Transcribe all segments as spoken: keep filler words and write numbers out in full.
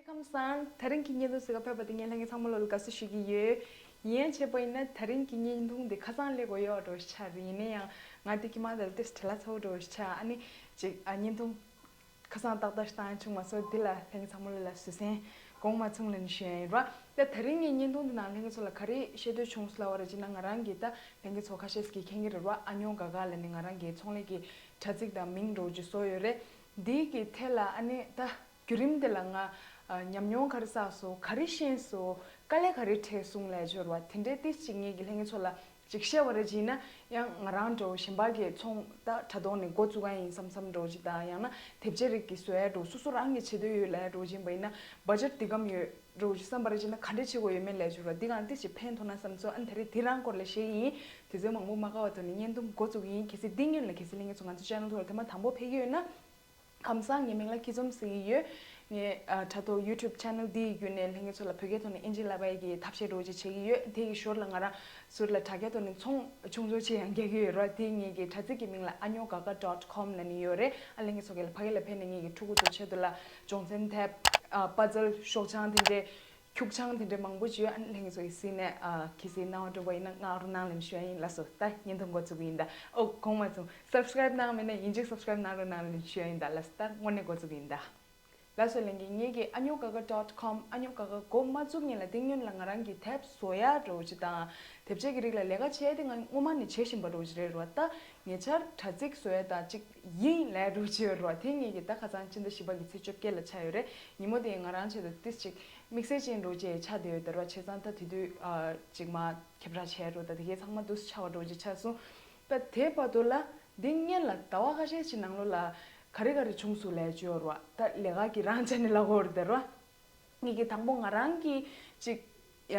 ཁམས་བཟང་། དེ་རིང་གི་བརྙན་ཐུང་གཟིགས་ག་ཕེབས་པ་དེ་ངས་ལྷན་རྒྱས་ཚང་མ་ལོ་ལ་དགའ་བསུ་ཞུ་གི་ཡོད། ཡིན་ཡང་བྱས་པ་ཡིན་ན་དེ་རིང་གི་བརྙན་ཐུང་འདི་ཁ་སང་སླེབས་དགོས་ཡོད་འགྲོ་ཆགས་རེད། ཡིན་ན་ཡང་ང་འདི་ཁྱི་མ་དེ་ལ་ཏིས་བྲེལ་ལ་ཚོགས་འགྲོ་ཆགས། ཨ་ནི་ཅིག་ཨ་བརྙན་ཐུང་ཁ་སང་ཏག་ཏག་ཞིག་བཏང་ཡ་བྱུང་མ་སོང་། འདི་ལ་ལྷན་རྒྱས་ཚང་མ་ལོ་ལ་བསུ་སེན་དགོངས་མ་ཚོམས་ལ་ནི་ཞུ་ཡ་ཡིན་ར། ད་དེ་རིང་ངས་བརྙན་ཐུང་འདི་ནང་ལྷན་རྒྱས་ཚོ་ལ་ག་རེ་བཤད་འདོད་བྱུང་སོང་ལབ་པ་རེད་ཅེ་ན། ང་རང་གིས་ད་ལྷན་རྒྱས་ཚོ་ཁ་ཤས་ཀྱིས་མཁྱེན་གྱི་རེད་ར། ཨ་ཉོ་ག་ག་ལ་ནི་ང་རང་གི་ཚོང་ལས་ཀྱི་དྲ་ཚིགས་དང་མིང་འགྲོ་རྒྱུ་བཟོ་ཡོད་རེད། འདི་གི་ཐད་ལ་ཨ་ནི་ད་བརྒྱུད་རིམ་དེ་ལ་ང་ཨ་ཉམས་མྱོང་ག་རེ་བསགས་སོང་། ག་རེ་ཤེས་སོང་། དཀའ་ལས་ག་རེ་འཕྲད་སོང་ལབ་ཡ་ཅིག་ཡོད་རེད་བ། དེ་འདྲའི་ཏིས་ཅིག་ངེད་ཀྱི་ལྷན་རྒྱས་ཚོ་ལ་ཅིག་བཤད་པ་རེད་ཅེ་ན། ཡང་ང་རང་འདྲ་བོ་གཞན་པ་གི་ཚོང་ད་དྲ་ཐོག་ནས་འགོ་བཙུགས་ཡ་ཡིན་བསམ་བསམ་འདྲ་བོ་ཅིག་དང་། ཡང་ན་དེབ་ཆའི་རིགས་ཀྱི་བཟོ་ཡ་འདྲ་བོ་སོ་སོ་རང་གི་བྱེད་འདོད་ཡོད་ལབ་ཡ་འདྲ་བོ་ཅིག་ཡིན་པ་ཡིན་ན། བ་ཇེཊ་འདི་གམ་ཡོད་འདྲ་བོ་ཅིག་བསམ་པ་རེད་ཅེ་ན། ག་འདྲས་བྱེད་དགོས་ཡོད་མེད་ལབ་ཡ་ཅིག་ཡོད་རེད་བ། འདི་གང་ཏིས་ཅིག་ཕན་ཐོགས་ན་བསམ་སོང་། ཨ་ནི་དེ་རིང་དེ་རང་སྐོར་ལ་བཤད་ཀྱི་ཡིན། དུས་ཚོད་མང་པོ་མ་བཀག་པ་ཐོག་ནས་བརྙན་ཐུང་འགོ་བཙུགས་ཀྱི་ཡིན། གལ་སྲིད་འདི་སྔོན་ལ་གལ་སྲིད་ལྷན་རྒྱས་ཚོ་ང་ཚོ་ཅེ་ནལ་ཐོག་ལ་ཐེངས་མ་དང་པོ་ཕེབས་ཀྱི་ཡོད་ན། ཁམས་བཟང་། ངའི་མིང་ལ་སྐྱིད་འཛོམས་ཟེར་གྱི་ཡོད། ངས་ཨ་དྲ་ཐོག་ཡུ་ཊུབ་ཆེ་ནལ་འདི་ཡི་བརྒྱུད་ནས་ལྷན་རྒྱས་ཚོ་ལ་བོད་སྐད་ཐོག་ནས་དབྱིན་ཇི་བསླབ་པ་ཡི་གི་ཐབས་ཤེས་འདྲ་བོ་ཅིག་བྱེད་ཀྱི་ཡོད། དེ་ཡི་ཞོར་ལ་ང་རང་ཟུར་ལ་དྲ་རྒྱ་ཐོག་ནས་ཚོང་ཆུང་ཆུང་ཅིག་ཡང་རྒྱག་གི་ཡོད་ར། དེ་ངེད་ཀྱི་དྲ་ཚིགས་ཀྱི་མིང་ལ་ཨ་ཉོ་ག་ག་ཌོཊ་ཀོམ་ལབ་ནས་ཡོད་རེད། ཨ་ལྷན་རྒྱས་ཚོ་གི་ལ་ཕ་གི་ལ་ཕེབས་ནས་ངེད་ཀྱི་ཕྲུ་གུ་ཚོ་ཆེད་དུ་ལ་སྦྱོང་ཚན་དེབ། ཨ་པ་ཛལ། ཤོག་བྱང་དེ་འདྲའི། ཁྱུག་ཆང་དེ་འདྲའི་མང་པོ་ཅིག་ཡོད། ཨ་ནི་ལྷན་རྒྱས་ཚོ་ཡི་གཟིགས་ནས་ཨ་གལ་སྲིད་སྣང་བ་འགྲོ་བ་ཡིན་ན་མངགས་རོགས་གནང་ལབ་ནས་ཞུ་ཡ་ཡིན། ལགས་སོ། ད་བརྙན་ཐུང་འགོ་བཙུགས་ཀྱི་ཡིན་ད། ཨོ་དགོངས་མ་ཚོམས། སབ་སི་ཀ་རེབ་གནང་མེད་ན་ཡིན་གཅིག་སབ་སི་ཀ་རེབ་གནང་རོགས་གནང་ལབ་ནས་ཞུ་ཡ་ཡིན་ད། ལགས་སོ། ད་དངོས་གནས་འགོ་བཙུགས་ཀྱི་ཡིན་ད། ལགས་སོ་ལྷན་རྒྱས། ངེད་ཀྱི་ཨ་ཉོ་ག་ག་ཌོཊ་ཀོམ། ཨ་ཉོ་ག་ག་འགོ་མ་བཙུགས་སྔོན་ལ་དེ་སྔོན་ལ་ང་རང་གི་དེབ་བཟོ་ཡ་འདྲ་བོ་ཅིག་དང་། དེབ་ཆའི་གི་རིགས་ལ་ལས་ཀ་བྱས་ཏེ་ང་སྔོན་མ་ནས་བྱེད་བཞིན་པ་འདྲ་བོ་ཅིག་རེད་ར། ད་ཉེ་ཆར་དྲ་ཚིགས་བཟོ་ཡ་དང་གཅིག་ཡིན་ལབ་འདྲ་བོ་ཅིག་ཡོད་ར། དེ་ངེད་ཀྱི་ད་ཁ་སང་ཕྱི་ཟླ་བཞི་པ་གི་ཚེས་བཅོ་བརྒྱད་ལ་ཆགས་ཡོད་རེད། ཉིན་མོ་དེ་ང་རང་ཆེད་དུ་ཏིས་ཅིག་དམིགས་བསལ་ཅན་འདྲ་བོ་ཅིག་ཆགས་བསྡད་ཡོད་ད་ར། བྱས་ཙང་ད་དེ་དུས་ཨ་ཅིག་མ་ཁྱབ་བསྒྲགས་བྱས་ར། ད་དེ་གའི་ཚང་མ་དུས་ཆགས་པ་འདྲ་བོ་ཅིག་ཆགས་སོང་། ད་དེ་བར་དུ་ལ་འདི་སྔོན་ལ་ཟླ་བ་ཁ་ཤས་ཅིག་ནང་ལོགས་ལ་ག་རེ་ག་རེ་བྱུང་སོང་ལབ་ཅིག་ཡོད་ར། ད་ལས་ཀ་གི་རང་ཆ་ནས་ལབ་དགོས་རེད་ད་ར། ངེད་ཀྱི་དང་པོ་ང་རང་གིས་ཅིག་ཡ་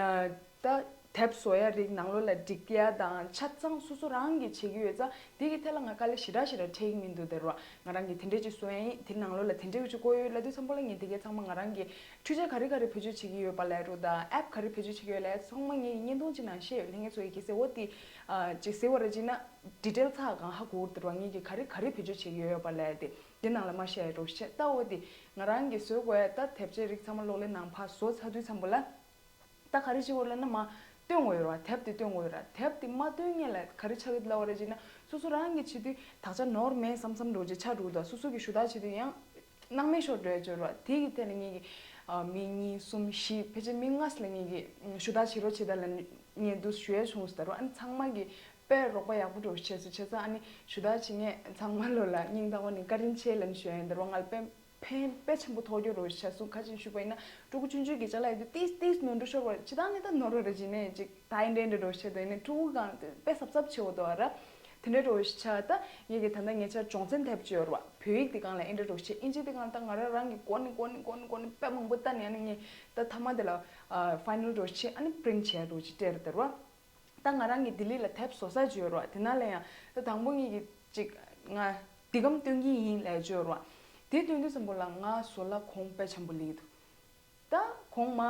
ད་དེབ་བཟོ་ཡ་རིགས་ནང་ལོགས་ལ་སྒྲིག་ཡ་དང་ཆ་ཚང་སོ་སོ་རང་གིས་བྱེད་ཀྱི་ཡོད་ཙང་། དེ་གི་ཐད་ལ་ང་དཀའ་ལས་ཞེ་དྲག་ཞེ་དྲག་འཕྲད་ཀྱི་མི་འདུག་ད་ར། ང་རང་གིས་དེ་འདྲས་ཅིག་བཟོ་ཡ་ཡིན། དེ་ནང་ལོགས་ལ་དེ་འདྲས་ཅིག་བཀོད་ཡོད་ལབ་དུས་ཙམ་པ་ལ་ངས་དེ་གའི་ཚང་མ་ང་རང་གིས་འཕྲུལ་ཆས་ག་རེ་ག་རེ་བེད་སྤྱོད་བྱེད་ཀྱི་ཡོད་པ་ལབ་ར། ད་ཨེབ་ག་རེ་བེད་སྤྱོད་བྱེད་ཀྱི་ཡོད་ལབ་ཚང་མ་ངས་བརྙན་ཐུང་ཅིག་ནང་བཤད་ཡོད། ལྷན་རྒྱས་ཚོ་ཡིས་གལ་སྲིད་འོ་དེ་ཨ་ཅིག་གཟིགས་པ་ར་ཅིག་ན་ཌི་ཊེལ་ཚ་གང་ཧ་གོ་གི་རེད་ད་ར། ངེད་ཀྱིས་ག་རེ་ག་རེ་བེད་སྤྱོད་བྱེད་ཀྱི་ཡོད་པ་ལབ་ཡ་དེ། དེ་ནང་ལ་མ་བཤད་རོགས་བྱེད། ད་འོ་དེ་ང་རང་གིས་བཟོས་དགོས་ཡ་ད་དེབ་ཆའི་རིགས་ཚང་མ་གློག་ཀླད་ནང་ཕར་བཟོ་ཚར་དུས་ཙམ་པ་ལ། ད་ག་རེ་བྱེད་དགོས་ལབ་ན་མར་སྟོན་དགོས་ཡོད་ར། དེབ་དེ་སྟོན་དགོས་ཡོད་ར། དེབ་དེ་མ་སྟོན་སྔོན་ལ་ག་རེ་ཆགས་ཀྱི་འདུག་ལབ་པ་ར་ཅིག་ན། སོ་སོ་རང་གིས་བྱེད་དུས་དག་ཆ་ནོར་མེད་བསམ་བསམ་འདྲ་བོ་ཅིག་ཆགས་འགྲོ་གི་འདུག་སོ་སོ་གིས་ཞུ་དག་བྱེད་དུས་ཡང་སྣང་མེད་ཤོར་འགྲོ་ཡ་ཅིག་ཡོད་ར། དེ་གི་ཐད་ལ་ངེད་ཀྱིས་ཨ་མི་གཉིས་གསུམ་བཞི་ཕལ་ཆེར་མི་ལྔ་ཙམ་ལ་ངེད་ཀྱིས་ཞུ་དག་བྱེད་རོགས་བྱེད་དང་ལབ་ངས་འདུག་ཞུ་ཡ་བྱུང་སོང་ད་ར། ཨ་ནི་ཚང་མ་གིས་དཔེ་རོགས་པ་ཡག་པོ་འདྲ་བོ་བྱས་སོང་། བྱས་ཙང་ཨ་ནི་ཞུ་དག་བྱེད་མཁན་ཚང་མ་ལོ་ལ་སྙིང་ཐག་པ་ནས་བཀའ་དྲིན་ཆེ་ལབ་ནས་ཞུ་ཡ་ཡིན་ད་ར། ང་ལ་དཔེ་ཕན་དཔེ་ཆེན་པོ་ཐོགས་རྒྱུ་རེད་བྱས་སོང་། ཁ་ཅིག་ཞུས་པ་ཡིན་ན་ཕྲུ་གུ་ཆུང་ཆུང་གི་ཅ་ལག་ཡོད་དུས་ཏིས་ཏིས་ནོར་འགྲོ་ཤོར་བ་ཅི་ད་ནི་ད་ནོར་བ་རེད་ཅེ་ནས་ཅིག་ད་ཨེ་འདྲ་ཨེ་འདྲ་འདྲ་བོ་བྱས་དུས་ནི་ཕྲུ་གུ་གང་དཔེ་གཟབ་གཟབ་བྱེད་འོ་དོ་ར། དེ་འདྲ་འདྲ་བོ་ཞིག་ཆགས། ད་ངེད་ཀྱིས་ད་ལྟ་ཉེ་ཆར་སྦྱོང་ཚན་དེབ་ཅིག་ཡོད་ར་བ། བོད་ཡིག་དེ་སྒང་ལ་ཨེ་འདྲ་འདྲ་བོ་བྱས། ཨིན་ཇི་དེ་སྒང་ད་ང་རང་རང་གིས་འགོ་ནས་འགོ་ནས་འགོ་ནས་འགོ་ནས་དཔེ་མང་པོ་བལྟས་ནས་ཨ་ནི་ངས་ད་མཐའ་མ་དེ་ལ་ཕའི་ནལ་འདྲ་བོ་བྱས་ཨ་ནི་པི་རིན་ཊི་བྱས་འདྲ་བོ་ཅིག་སྤྲད་ར་དེ་ར་བ། ད་ང་རང་གིས་ལྡི་ལི་ལ་དེབ་བཟོ་ས་ཅིག་ཡོད་རེད་བ། དེ་ནང་ལ་ཡང་ད་དང་པོ་ངེད་ཀྱིས་ཅིག་ང་འདི་གམ་སྟོན་གྱི་ཡིན་ལབ་ཅིག་ཡོད་རེད་བ། དེ་སྟོན་དུས་ཙམ་པ་ལ་ང་བཟོ་ལ་གོང་དཔེ་ཆེན་པོ་ལེན་གྱི་འདུག་ད་གོང་མ་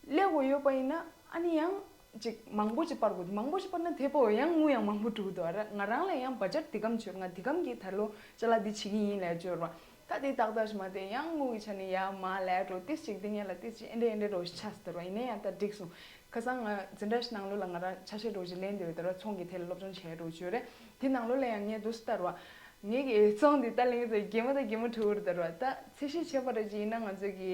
སླེབས་དགོས་ཡོད་པ་ཡིན་ན་ཨ་ནི་ཡང་ཅིག་མང་པོ་ཅིག་སྤར་དགོས། མང་པོ་ཅིག་སྤར་ན་དེ་པོ་ཡང་དངུལ་ཡང་མང་པོ་འགྲོ་གི་འདུག་ཨ་ར། ང་རང་ལ་ཡང་བ་ཇེཊ་འདི་གམ་ཅིག་ཡོད། ང་འདི་གམ་གྱི་ད་ལོ་ཅ་ལག་འདི་བྱེད་ཀྱི་ཡིན་ལབ་ཅིག་ཡོད་རེད་བ། ད་དེ་ཏག་ཏག་ཞིག་མ་དེ་ཡང་དངུལ་གྱི་ཆ་ནས་ཡར་མར་ལབ་འགྲོ། ཏིས་ཅིག་འདི་ངེད་ལ་ཏིས་ཅིག་ཨེ་འདྲ་ཨེ་འདྲ་འདྲ་བོ་ཞིག་ཆགས་སོང་ཟེར་བ། ཡིན་ན་ཡང་ད་འགྲིག་སོང་། ཁ་སང་ང་འཛིན་གྲྭ་ཞིག་ནང་ལོགས་ལ་ང་རང་ཆ་ཤས་འདྲ་བོ་ཞིག་ལེན་བསྡད་ཡོད་ད་ར། ཚོང་གི་ཐད་ལ་སློབ་སྦྱོང་བྱས་འདྲ་བོ་ཅིག་ཡོད་རེད། དེ་ནང་ལོགས་ལ་ཡང་ངས་འདུག་སེ་ལྟ་ར་བ། ངེད་ཀྱི་ཚོང་འདི་ད་ལྷན་རྒྱས་ཚོ་གད་མོ་དང་གད་མོ་བྲོ་བོ་རེད་ད་ར་བ། ད་ཚད་གཞི་བྱས་པ་རེད་ཅིག་ཡིན་ན་ང་ཚོ་གི་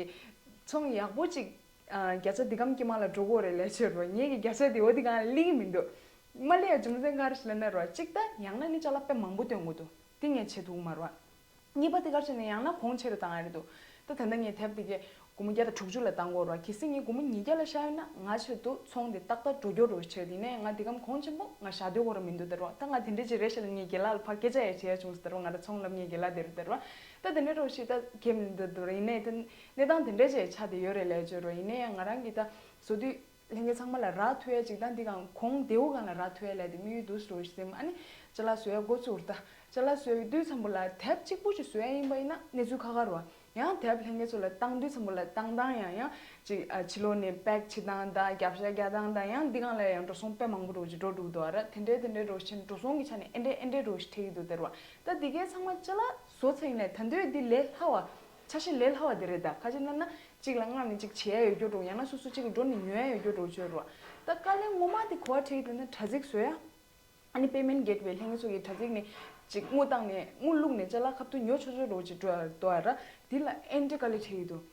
ཚོང་ཡག་པོ་ཅིག་ཨ་བརྒྱ་ཆ་འདི་གམ་ཀྱི་མ་ལ་འགྲོ་གི་ཡོད་རེད་ལབ་ཅིག་ཡོད་ར་བ། ངེད་ཀྱི་བརྒྱ་ཆ་དེ་འོ་དེ་གང་ལ་སླེབས་ཀྱི་མི་འདུག་མ་སླེབས་ཡ་རྒྱུ་མཚན་ག་རེ་ཞིག་ལབ་ན་ར་བ། གཅིག་ད་ཡང་ན་ནི་ཅ་ལག་དཔེ་མང་པོ་སྟོན་དགོས་འདུག་དེ་ངས་བྱེད་ཐུབ་ཀྱི་མ་རེད་བ། གཉིས་པ་དེ་ག་རེ་བྱས་ན་ཡང་ན་གོང་ཆེ་རུ་བཏང་ཡ་རེད་འདུག་ད་ད་ལྟ་ངས་དེབ་དེ་གའི་སྒོར་མོ་བརྒྱ་དང་དྲུག་ཅུ་ལ་བཏང་གི་ཡོད་རེད་བ། གལ་སྲིད་ངས་སྒོར་མོ་ཉིས་བརྒྱ་ལ་བཞག་ཡོད་ན་ང་ཆེད་དུ་ཚོང་དེ་ཏག་ཏག་འགྲོ་རྒྱུ་རེད་བྱས། དེ་ནས་ང་དེ་གམ་གོང་ཆེན་པོ་ང་བཞག་སྡོད་དགོས་ར་མི་འདུག་ད་ར་བ། ད་ང་དེ་འདྲས་ཅིག་རེད་ཤག་ལབ་ངས་རྒན་ལགས་ལ་ཕར་སྐད་ཆ་ཡང་བྱེད་ཡ་བྱུང་སོང་ད་ར་བ། ང་རང་ཚོང་ལབ་ངས་རྒན་ལགས་དེ་རུ་ད་ར་བ། ད་དེ་འདྲས་འདྲ་བོ་ཞིག་ད་གལ་མི་འདུག་ད་ར། ཡིན་ནའི་ད་གནས་སྟངས་དེ་འདྲས་ཅིག་ཆགས་བསྡད་ཡོད་རེད་ལབ་ཅིག་ཡོད་ར་བ། ཡིན་ན་ཡང་ང་རང་གིས་ད་བཟོ་དུས་ལྷན་རྒྱས་ཚང་མ་ལ་རག་ཐུབ་ཡ་ཅིག་དང་འདི་གང་གོང་བདེ་བོ་གང་ལ་རག་ཐུབ་ཡ་ལབ་དེ་དམིགས་ཡུལ་འདུག་སེ་འདྲ་བོ་ཞིག་སེམས། ཨ་ནི་ཅ་ལག་བཟོ་ཡ་འགོ་བཙུགས་ར་ད། ཅ་ལག་བཟོ་ཡ་དུས་ཙམ་པ་ལ་དེབ་གཅིག་པུ་ཅིག་བཟོ་ཡ་ཡིན་པ་ཡིན་ན་གནས་ཚུལ་ཁག་ཁག་རེད་བ། ཡང་དེབ་ལྷན་རྒྱས་ཚོ་ལ་བཏང་དུས་ཙམ་པ་ལ་བཏང་སྟངས་ཡང་ཡང་ཅིག་ཨ་ཕྱི་ལོགས་ནས་པེག་བྱེད་སྟངས་དང་རྒྱབ་ཤ་རྒྱག་སྟངས་དང་ཡང་འདི་གང་ལ་ཡང་འགྲོ་སོང་དཔེ་མང་པོ་འདྲ་བོ་ཅིག་འགྲོ་འགྲོ་གི་འདུག་ཨ་ར། དེ་འདྲའི་དེ་འདྲའི་འདྲ་བོ་ཞིག་འགྲོ་སོང་གི་ཆ་ནས་ཨེ་འདྲའི་ཨེ་འདྲའི་འདྲ་བོ་ཞིག་འཕྲད་ཀྱི་འདུག་ཟེར་བ། ད་འདི་གའི་ཚང་མ་ཅ་ལག་བཟོ་ཚར་ཡིན་ནའི་ད་དུང་འདི་ལས་སླ་བ་ཆ་ཤས་ལས་སླ་བ་དེ་རེད། ད་ག་ཅི་ལབ་ན་ གཅིག་ལ་མངགས་ནས་གཅིག་བྱེད་ཡ་ཡོད་རྒྱུ་འགྲོ། ཡང་ན་སོ་སོ་གཅིག་གི་འགྲོ་ནས་ཉོ་ཡ་ཡོད་རྒྱུ་འགྲོ་བྱོས་རོགས། ད་དཀའ་ལས་ངོ་མ་དེ་གོ་བ་ཁྲིད་དེ་ན་དྲ་ཚིགས་བཟོ་ཡ། ཨ་ནི་payment gateway ལྷན་རྒྱས་ཚོ་གི་དྲ་ཚིགས་ནས་ཅིག་དངུལ་བཏང་ནས་དངུལ་བླུགས་ནས་ཅ་ལག་ཁ་ཐུག་ཉོ་ཆོག་ཆོག་འགྲོ་ཅིག་འགྲོ་ཡ་འདུག་ཨ་ར། འདི་ལ་ཨེ་འདྲ་དཀའ་ལས་ཁྲིད་ཀྱི་འདུག་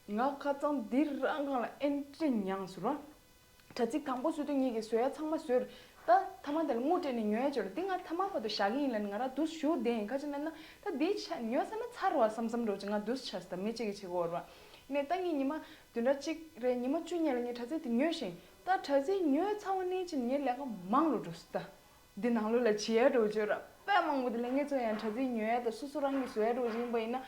ང་ཁ་སང་འདི་རང་སྒང་ལ་ཨེ་འདྲ་མྱངས་སོང་ར། དྲ་ཚིགས་དང་པོ་བཟོས་དུས་ངེད་ཀྱིས་བཟོ་ཡ་ཚང་མ་བཟོས་ར། ད་ཐ་མ་དེ་ལ་དངུལ་སྤྲད་ནས་ཉོ་ཡ་ཅིག་ཡོད་ར། འདི་ང་ཐ་མ་བར་དུ་བཞག་གི་ཡིན་ལབ་ནས་ང་རང་འདུག་ཞུ་བསྡད་ཡིན། ཁ་ཅིག་ན་ན་ད་འདི་ཆ་ཉོས་ཚར་ན་ཚར་བ་བསམ་བསམ་འགྲོ་ཅིག་ང་འདུག་ཆ་ད་མི་གཅིག་གིས་བྱེད་དགོས་ར། ནས་ད་ངས་ཉི་མ་བདུན་ཕྲག་གཅིག་རེད་ཉི་མ་བཅུ་ཉལ་ལ་ངས་དྲ་ཚིགས་དེ་ཉོས་ཤིང་། ད་དྲ་ཚིགས་ཉོས་ཚར་བ་ནས་ཅིག་ངའི་ལས་ཀ་མང་རུ་འགྲོ་སོང་ད། འདི་ནང་ལོགས་ལ་བྱེད་ཡ་འགྲོ་བྱོས་ར། དཔེ་མང་པོ་འདི་ལས་ངེད་ཚོ་ཡང་དྲ་ཚིགས་ཉོ་ཡ་དང་སོ་སོ་རང་གིས་བཟོ་ཡ་འགྲོ་བྱེད་ཡིན་པ་ཡིན་ན།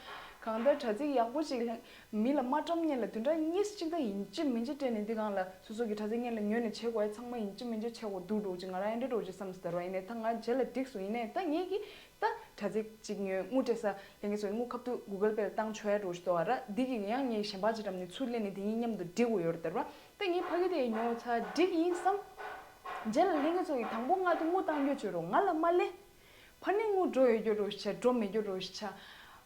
གང་ལྟར་དྲ་ཚིགས་ཡག་པོ་ཅིག་ལྷན་མི་ལ་མ་བཀྲམ་སྔོན་ལ་བདུན་ཕྲག་གཉིས་གཅིག་ད་ཡིན་གཅིག་མིན་གཅིག་སྤྲད་ནས་འདི་སྒང་ལ་སོ་སོ་གི་དྲ་ཚིགས་སྔོན་ལ་ཉོས་ནས་བྱེད་དགོས་ཡ་ཚང་མ་ཡིན་གཅིག་མིན་གཅིག་བྱེད་དགོས་འདུག་འགྲོ་ཅིག་ང་རང་ཡང་འདྲ་འགྲོ་ཅིག་བསམ་སོང་ད་ར། ཡིན་ནའི་ད་ང་རྗེས་ལ་འགྲིག་སོང་། ཡིན་ནའི་ད་ངེད་ཀྱིས་ད་དྲ་ཚིགས་གཅིག་ཉོས་དངུལ་སྤྲད་ས་ལྷན་རྒྱས་ཚོ་དངུལ་ཁ་ཐུག་Google Pay ལ་བཏང་ཆོག་ཡ་འགྲོ་ཞིག་འདུག་བ་ར། འདི་གི་ཡང་ངས་གཞན་པ་ཅིག་འགྲམ་ནས་ཚུར་ལེན་ནས་དེ་གཉིས་མཉམ་དུ་སྒྲིག་དགོས་ཡོད་རེད་ད་ར། ད་ངས་ཕ་གི་དེ་ཉོ་ཚར་འགྲིག་ཡིན་བསམ། རྗེས་ལ་ལྷན་རྒྱས་ཚོ་གིས་དང་པོ་ང་དེ་དངུལ་བཏང་རྒྱུ་བྱོས་རོགས་ང་ལ་མ་ལེན། ཕ་ནི་དངུལ་འགྲོ་ཡོད་རྒྱུ་རོགས་ཤ་འགྲོ་མེད་རྒྱུ་རོགས་ཤ།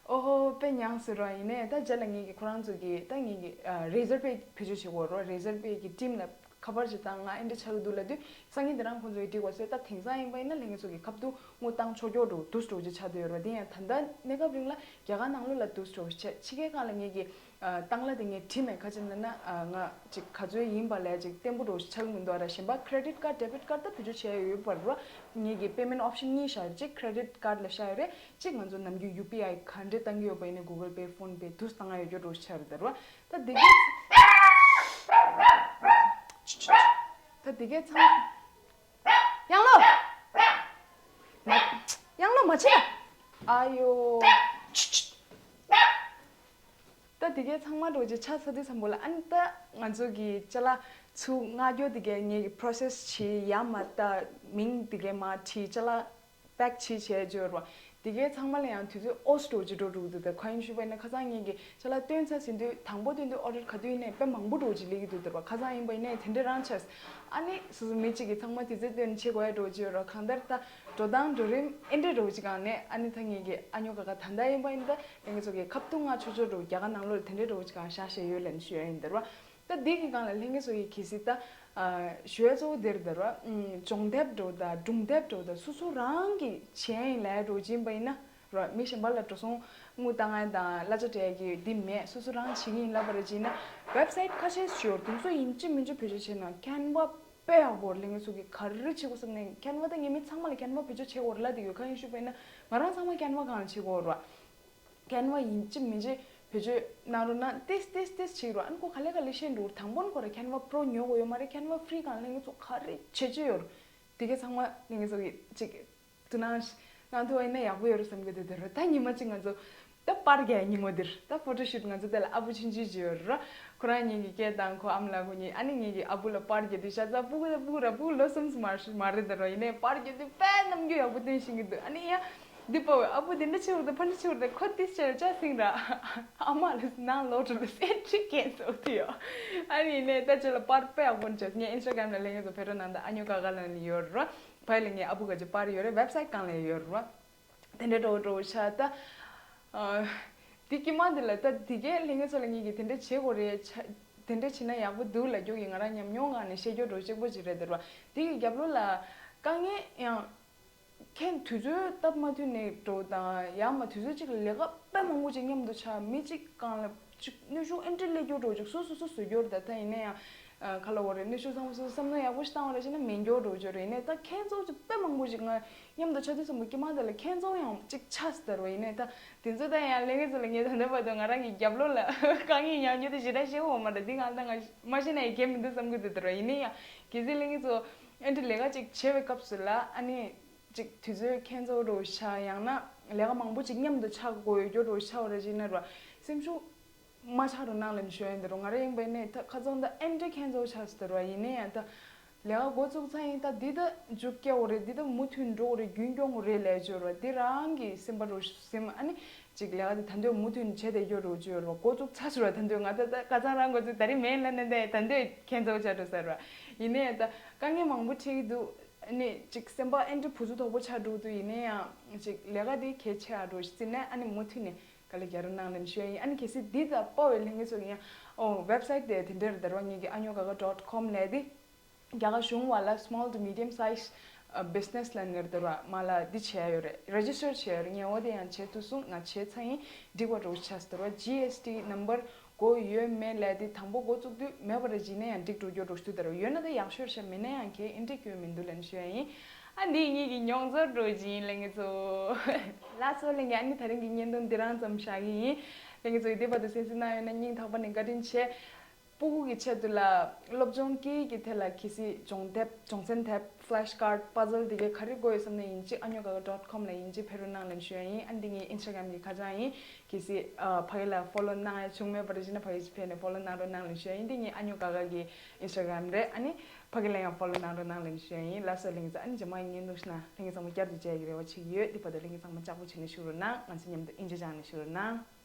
ཨོ་ཧོ་དཔེ་མྱངས་སོང་ར། ཡིན་ནའི་ད་རྗེས་ལ་ངེད་ཀྱི་ཁོ་རང་ཚོ་གིས་ད་ངེད་ཀྱི་Razorpay བེད་སྤྱོད་བྱེད་དགོས་རོགས། Razorpay གི་ཊིམ་ལ་ཁ་པར་ཅིག་བཏང་ང་ཨེ་འདྲ་ཆགས་ཀྱི་འདུག་ལབ་དུས་སང་ཉིན་དེ་རང་ཁོང་ཚོ་གིས་འགྲིག་པ་བཟོས། ད་དེང་སང་ཡིན་པ་ཡིན་ན་ལྷན་རྒྱས་ཚོ་གིས་ཁ་ཐུག་དངུལ་བཏང་ཆོག་ཆོག་འགྲོ་འདུག་འགྲོ་ཅིག་ཆགས་བསྡད་ཡོད་རེད་བ། དེ་ཡང་ད་ལྟ་གནས་སྐབས་རིང་ལ་རྒྱ་གར་ནང་ལོགས་ལ་འདུག་འགྲོ་ཆ་ཕྱི་རྒྱལ་ཁག་ལ་ངེད་ཀྱི་ཨ་བཏང་གླ་དེ་ངས་བྲིས་མེད། ཁ་ཅིག་ན་ན་ཨ་ང་ཅིག་ག་ཚོད་ཡིན་པ་ལས་ཅིག་བརྟན་པོ་འགྲོ་ཆགས་མི་འདུག་ཨ་ར། གཞན་པ་credit card debit card ད་བེད་སྤྱོད་བྱས་ཡོད་པ་རེད་བ། ངེད་ཀྱི་payment option གཉིས་བཞག་ཡོད། གཅིག་credit card ལ་བཞག་ཡོད་རེད། གཅིག་ང་ཚོ་ནམ་རྒྱུན་ཡུ་པི་ཨའི་ག་འདྲས་བཏང་གི་ཡོད་པ་ཡིན་ན་Google Pay PhonePe དུས་བཏང་ཡ་ཡོད་རྒྱུ་འགྲོ་ཆགས་རེད་ད་རེད་བ། ད་དེ་གས་ད་དེ་གས་ཚང་། ཡང་ལོ། མ། ཡང་ལོ་མ་བྱེད། ཨ་ཡོ། ད་དེ་གས་ཚང་མ་འགྲོ་རྗེས་ཆ་ཚ་དུས་སམ་བྷོ་ལ་ཨ་ནི་ད་ང་ཚོ་གི་ཅ་ལག་ཚུར་མངགས་རྒྱུ་དེ་གས་ངེད་ཀྱི་process བྱེད་ཡ་མ་ད་མིང་དེ་གས་མ་བྲིས་ཅ་ལག་pack བྱེད་བྱས་འབྱོར་བ། དེ་གས་ཚང་མ་ལ་ཡང་དུས་ཚོད་ཨོས་འགྲོ་རྗེས་འགྲོ་འགྲོ་གི་འདུག་ད་གང་ཡིན་ཞུས་པ་ཡིན་ན་ཁ་སང་ངེད་ཀྱི་ཅ་ལག་བཏོན་ཚར་ཟིན་དུས་དང་པོ་བཏོན་དུས་order ག་དུས་ཡིན་ནའི་དཔེ་མང་པོ་འགྲོ་རྗེས་སླེབས་ཀྱི་འདུག་ད་ར་བ། ཁ་སང་ཡིན་པ་ཡིན་ནའི་དེ་འདྲས་རང་ཆགས། ཨ་ནི་སོ་སོ་མི་གཅིག་གིས་ཚང་མ་དུས་ཚོད་བཏོན་བྱེད་དགོས་ཡ་འགྲོ་རྗེས་རོ། གང་ལྟར་ད་འགྲོ་སྟངས་འགྲོ་རིམ་ཨེ་འདྲས་འགྲོ་རྗེས་གང་ནས་ཨ་ནི་ད་ངེད་ཀྱི་ཨ་ཉོ་ག་ག་ད་ལྟ་ཡིན་པ་ཡིན་ད་ལྷན་རྒྱས་ཚོ་གི་ཁ་ཐུག་མངགས་ཆོག་ཆོག་འགྲོ། རྒྱ་གར་ནང་ལོགས་ལ་དེ་འདྲས་འགྲོ་རྗེས་གང་བཞག་བཞག་ཡོད་ལབ་ནས་ཞུ་ཡ་ཡིན་ད་ར་བ། ད་འདི་གི་སྒང་ལ་ལྷན་རྒྱས་ཚོ་ཡི་གལ་སྲིད་ད་ཨ་ཞུ་ཡ་གཙོ་བོ་འདིར་ད་ར་སྦྱོང་དེབ་འགྲོ་ད་སྒྲུང་དེབ་འགྲོ་ད་སོ་སོ་རང་གི་བྱས་ཡིན་ལས་འགྲོ་ཅིན་པ་ཡིན་ན་ར་མི་གཞན་པ་ལ་འགྲོ་སོང་དངུལ་བཏང་ཡ་དང་གླ་ཆ་སྤྲད་ཡ་གི་འདི་མེད། སོ་སོ་རང་བྱེད་ཀྱི་ཡིན་ལབ་པ་རེད་ཅིན་ན་website ཁ་ཤས་ཤོར་དུས་ཚོད་ཡིན་གཅིག་མིན་གཅིག་བེད་སྤྱོད་བྱས་ན་Canva དཔེ་ཡག་པོ་རེད། ལྷན་རྒྱས་ཚོ་གི་ག་རེ་བྱེད་དགོས་བསམ་ནས་Canva ད་ངས་མི་ཚང་མ་ལ་Canva བེད་སྤྱོད་བྱེད་དགོས་རེད་ལབ་དེ་ཡོད། གང་ཡིན་ཞུས་པ་ཡིན་ན་ང་རང་ཚང་མ་Canva སྒང་ལ་བྱེད་དགོས་རེད་བ། Canva ཡིན་གཅིག་མིན་གཅིག་བེད་སྤྱོད་གནང་རོགས་གནང་། ཏེས་ཏེས་ཏེས་བྱེད་རོགས། ཨ་ནི་ཁོ་ག་ལེ་ག་ལེ་ཤེས་འགྲོ། དང་པོ་ནི་ཁོ་ར་Canva Pro ཉོ་དགོས་ཡོད་མ་རེད། Canva Free སྒང་ལ་ལྷན་རྒྱས་ཚོ་ག་རེ་བྱེད་བྱེད་ཡོད་རེད། དེ་གས་ཚང་མ་ལྷན་རྒྱས་ཚོ་གི་གཅིག་དུ་ནང་གནང་ཐུབ་པ་ཡིན་ན་ཡག་པོ་ཡོད་རེད་བསམ་གི་འདུག་དེ་རེད། ད་ཉི་མ་གཅིག་ང་ཚོ་ད་པར་རྒྱག་ཉིན་མོ་འདིར་ད་photo shoot ང་ཚོ་དེ་ལ་ཨ་བུ་ཆུང་ཆུང་ཅིག་ཡོད་རེད། ཁོ་རང་ཉིད་ཀྱི་སྐད་དང་ཁོ་ཨ་མ་ལགས་ཁོ་གཉིས་ཨ་ནི་ངེད་ཀྱི་ཨ་བུ་ལ་པར་རྒྱག་དུས་ཤ་ཚ་སྤུ་གུ་ད་སྤུ་གུ་ར་སྤུ་གུ་ལོ་གསུམ་ཙམ་མ་རེད་ད་ར། ཡིན་ནའི་པར་རྒྱག་དུས་དཔེ་རྣམ་འགྱུར་ཡག་པོ་སྟོན་བཞིན་གི་འདུག་ཨ་ནི་ཡ་འདི་པ་བས་ཨ་བུ་དེ་འདྲ་ཆེ་བར་དུ་ཕ་འདྲ་ཆེ་བར་དུ་ཁོ་ཏིས་ཆེར་ཅག་སིང་ར་ཨ་མ་ལ་ནང་ལོག་འགྲོ་དུས་སེ་ཁྲི་ཁེན་སོ་དུ་ཡོ། ཨ་ནི་ཡིན་ནའི་ད་ཆེ་ལ་པར་དཔེ་ཡག་པོ་འདྲ་ཅག་ངས་Instagram ལ་ལེན་གི་འདུག་ཕེ་རོ་ནང་ད་ཨ་ཉོ་ཀ་ག་ལ་ནི་ཡོད་ར། ཕ་ཡི་ལ་ངའི་ཨ་བུ་ག་ཅི་པར་ཡོད་རེད། website སྒང་ལ་ཡོད་ར། དེ་འདྲ་འགྲོ་འགྲོ་ཆ་ད། ཨ། དེ་དཀྱིལ་མ་དེ་ལ་ད་དེ་གས་ལྷན་རྒྱས་ཚོ་ལ་ངེད་ཀྱིས་དེ་འདྲ་བྱེད་དགོས་རེད་ཆ། དེ་འདྲ་བྱེད་ན་ཡག་པོ་འདུག་ལབ་རྒྱུ་གི་ང་རང་ཉམས་མྱོང་སྒང་ནས་བཤད་རྒྱུ་འགྲོ་གཅིག་པོ་ཅིག་རེད་དེ་ར། དེ་གི་རྒྱབ་ལོགས་ལ་དཀའ་ངལ་ཡང་། ཁྱེད་དུས་ཚོད་སྟབས་མ་མཐུན་ནས་འགྲོ་དང་ཡང་མ་དུས་ཚོད་གཅིག་ལ་ལས་ཀ་དཔེ་མང་པོ་ཅིག་མཉམ་དུ་ཆགས། མི་གཅིག་སྒང་ལ་ཅིག་གནོན་ཤུགས་ཨེ་འདྲ་སླེབས་རྒྱུ་འགྲོ་ཅིག་སོ་སོ་སོ་སོ་བཟོ་རྒྱུ་རེད། ད་ད་ཡིན་ན་ཡང་། ཨ། ག་ལ་འོ་རེད། གནོན་ཤུགས་ཚང་མ་སོ་སོ་བསམ་བློ་ཡག་པོ་ཞིག་བཏང་བ་རེད་བྱས་ན་མེད་འགྱོ་འགྲོ་རྒྱུ་རེད། ཡིན་ནའི་ད་ཁྱེད་ཚོ་ཅིག་དཔེ་མང་པོ་ཞིག་ང་མཉམ་དུ་ཆགས་དུས་ཙམ་པ་དཀྱིལ་མ་དེ་ལ་ཁྱེད་ཚོ་ཡང་ཅིག་ཆགས་སྲིད་ད་རོ། ཡིན་ནའི་ད་དེ་ཚོ་ད་ཡང་ལས་ངན་ཚོ་ལ་ངས་ད་ལྟ་བར་དུ་ང་རང་གི་རྒྱབ་ལོགས་ལ་དཀའ་ངལ་མྱངས་རྒྱུ་དེ་ཞེ་དྲག་ཤེས་འོ་མ་རེད། འདི་ང་ད་ང་མ་ཤེས་ན་ཡི་གེ་མི་འདུག་བསམ་གི་འདུག་ད་རོ། ཡིན་ནའི་ཡང་གལ་སྲིད་ལས་ངན་ཚོ་ཨེ་འདྲ་ལས་ཀ་ཅིག་བྱེད་པའི་སྐབས་སུ་ལ་ཨ་ནི་ཅིག་དུས་ཚོད་ཁྱེད་ཚོ་འགྲོ་ཤ་ཡང་ན་ལས་ཀ་མང་པོ་ཅིག་མཉམ་དུ་ཆགས་དགོས་ཡོད་རྒྱུ་འགྲོ་ཤ་བ་རེད་བྱས་ན་རོ། སེམས་ཤུགས་མ་ཆག་རུ་གནང་ལབ་ནས་ཞུ་ཡ་ཡིན་ད་རུང་། ང་རང་ཡིན་པ་ཡིན་ནའི་ད་ཁ་ཚང་ད་ཨེ་འདྲ་ཁྱེད་ཚོ་ཆགས་སྲིད་ད་རུང་། ཡིན་ནའི་ཡང་ད་ལས་ཀ་འགོ་བཙུགས་ཚར་ཡིན། ད་འདི་ད་མཇུག་སྐྱེལ་དགོས་རེད། འདི་ད་མུ་མཐུད་འགྲོ་དགོས་རེད། རྒྱུན་སྐྱོང་དགོས་རེད་ལབ་ཡ་ཅིག་ཡོད་རེད་བ། འདི་རང་གི་སེམས་པ་རུ་སེམས་ཨ་ནི་ཅིག་ལས་ཀ་དེ་ད་འདོད་མུ་མཐུད་བྱས་བསྡད་རྒྱུ་རུ་ཅིག་ཡོད་རེད་བ། འགོ་བཙུགས་ཚར་ཟེར་བ་ད་འདོད་ང་ད་ད་ཁ་ཚང་རང་འགོ་བཙུགས་ད་རེས་མེད་ལབ་ནས་ད་ད་འདོད་ཁྱེད་ཚོ་ཆགས་འགྲོ་ཟེར་བ། ཡིན་ནའི་ད་དཀའ་ངལ་མང་པོ་འཕྲད་ཀྱི་འདུག་ཨ་ནི་ཅིག་སེམས་པ་ཨེ་འདྲ་བུ་ཚུ་དོག་པོ་ཆགས་འགྲོ་གི་འདུག་ཡིན་ནའི་ཡང་ཅིག་ལས་ཀ་དེ་གལ་ཆེ་ཨ་འགྲོ་ཞིག་བརྩིས་ནས་ཨ་ནི་མུ་མཐུད་ནས། དཀའ་ལས་རྒྱག་རོགས་གནང་ལབ་ཞུ་ཡ་ཡིན། ཨ་ནི་གལ་སྲིད་འདི་དང་དཔའ་བའི་ལྷན་རྒྱས་ཚོ་གི་ཡང་ཨོ་ཝེབ་སའིཊ་དེ་དེ་འདྲ་རེད་ད་ར་བ། ངེད་ཀྱི་ཨ་ཉོ་ག་ག་dot com ལབ་དེ་རྒྱ་གར་གཞུང་བ་ལ་small to medium size business ལབ་ནི་རེད་ད་ར་བ། མ་ལ་འདི་བྱས་ཡོད་རེད། རེ་ཇི་སི་ཊར་བྱས་ཡོད་རེད། ངས་འོ་དེ་ཡང་བྱས་ཐུབ་སོང་། ང་བྱས་ཚར་ཡིན། འགྲིག་པ་འདྲ་བོ་ཆགས་སོང་ད་ར་བ། ཇི་ཨེས་ཊི་ནམ་བར་དགོས་ཡོད་མེད་ལབ་དེ་དང་པོ་འགོ་བཙུགས་དུས་མེད་པ་རེད། བྱས་ན་ཡང་འགྲིག་འགྲོ་རྒྱུ་འདྲ་བོ་ཞིག་འདུག་ད་ར་བ། ཡོད་ན་ད་ཡག་ཤོས་རེད་ཤག་མེད་ན་ཡང་གའི་ཨེ་འགྲིག་རྒྱུ་མི་འདུག་ལབ་ནི་ཞུ་ཡ་ཡིན། ཨ་འདི་ངེད་ཀྱི་མྱོང་ཚོར་འདྲ་བོ་ཅིག་ཡིན་ལབ་ངེད་ཚོ། ལགས་སོ་ལྷན་རྒྱས། ཨ་ནི་དེ་རིང་གི་བརྙན་ཐུང་འདི་རང་ཙམ་བཞག་གི་ཡིན། ལྷན་རྒྱས་ཚོ་གིས་འདི་བར་དུ་གསན་གཟིགས་གནང་ཡོད་ན་སྙིང་ཐག་པ་ནས་བཀའ་དྲིན་ཆེ། སྤུ་གུ་གི་ཆེད་དུ་ལ་སློབ་སྦྱོང་སྐད་ཡིག་གི་ཐད་ལ་གལ་སྲིད་སྦྱོང་དེབ་སྦྱོང་ཚན་དེབ་ཕི་ལེ་ཤི་ཀར་ཌི་པ་ཛལ་དེ་གའི་ག་རེ་དགོས་ཡོད་བསམ་ན་ཡིན་གཅིག་ཨ་ཉོ་ག་ག་dot com ལ་ཡིན་གཅིག་ཕེབས་རོགས་གནང་ལབ་ནི་ཞུ་ཡ་ཡིན། ཨ་འདི་ངའི་ཨིན་སི་ཊ་གྷི་རམ་གི་ཁ་བྱང་ཡིན། གལ་སྲིད་ཨ་ཕ་གི་ལ་ཕོ་ལོ་གནང་ཡ་བྱུང་མེད་པ་རེད་ཅེ་ན་ཕ་གི་ཅིག་ཕེབས་ནས་ཕོ་ལོ་གནང་རོགས་གནང་ལབ་ནི་ཞུ་ཡ་ཡིན། འདི་ངའི་ཨ་ཉོ་ག་ག་གི་ཨིན་སི་ཊ་གྷི་རམ་རེད། ཨ་ནི་ཕ་གི་ལ་ཡང་ཕོ་ལོ་གནང་རོགས་གནང་ལབ་ནི་ཞུ་ཡ་ཡིན། ལགས་སོ་ལྷན་རྒྱས་ཚོ། ཨ་ནི་རྗེས་མ་ཡི་བརྙན་ཐུང་ཞིག་ནང་ལྷན་རྒྱས་ཚང་མ་བསྐྱར་དུ་མཇལ་ཡ་གི་རེ་བ་བྱེད་ཀྱི་ཡོད། འདི་བར་དུ་ལྷན་རྒྱས་ཚང་མ་ལྕགས་པོ་བྱས་ནས་བཞུགས་རོགས་གནང་། ང་ཚོ་མཉམ་དུ་ཨིན་ཇི་སྦྱངས་ནས་བཞུགས་རོགས་གནང་།